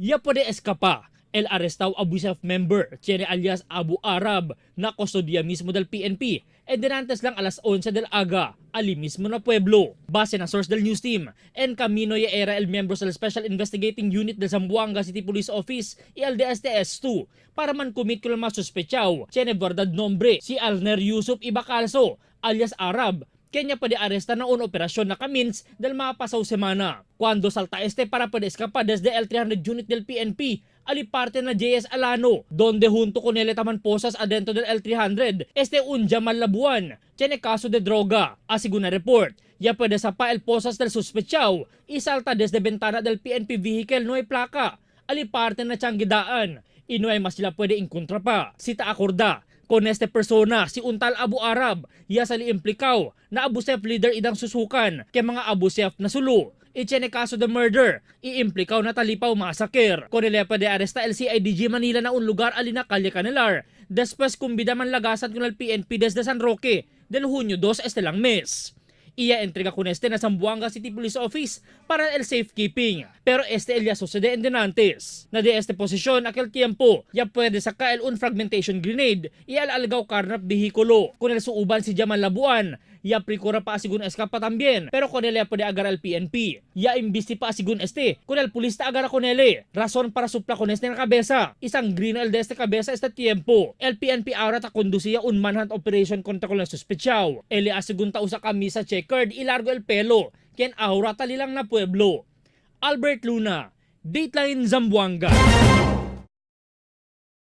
Ya puede escapa el arrestado Abu Sayyaf member, tiene alias Abu Arab, na custodia mismo del PNP, e denantes lang alas 11 del aga, ali mismo na pueblo. Base na source del news team, en camino ya era el miembro del Special Investigating Unit del Zamboanga City Police Office y el DSTS-2 para man commit con el más sospechado, tiene verdad nombre, si Alner Yusuf Ibacalso, alias Arab, kenya pwede aresta na un operasyon na kamins del mga pasaw semana. Cuando salta este para pwede escapa desde el 300 unit del PNP, ali parte na JS Alano, donde junto con él taman posas adentro del L300, este un Jamal Labuan, tiene caso de droga. Asigun na report, ya puede sapa el posas del sospechao y salta desde ventana del PNP vehicle no hay placa, ali parte na tiyangidaan, y no hay mas sila puede encontrar pa. Si ta acorda, con este persona, si Untal Abu Arab, ya sali implicao na Abu Sayyaf leader idang susukan kay mga Abu Sayyaf na sulu. Itiene kaso de murder, iimplikaw na talipaw masaker. Con ele de arresta el CIDG Manila na un lugar alina Calle Canelar. Después kumbida man lagasan con el PNP desde San Roque del Junio 2 este lang mes. Iya entrega con este na Zamboanga City Police Office para el safekeeping. Pero este el ya sucede en denantes. Na de este posisyon aquel tiempo, ya puede sacar el un fragmentation grenade y el algaw carnap vehículo. Con el suuban si Jamal Labuan, ya prikura pa asigun escapa también. Pero con él ya puede agarrar el PNP. Ya imbisti pa asigun este, con el pulista agarra con él. Razón para supla con este en la cabeza. Isang green el de este cabeza este tiempo. El PNP ahora ta conducía un manhunt operation contra con el sospechao. El asigun ta usa camisa checkered y largo el pelo. Quien ahora talilang na pueblo. Albert Luna, Dateline Zamboanga.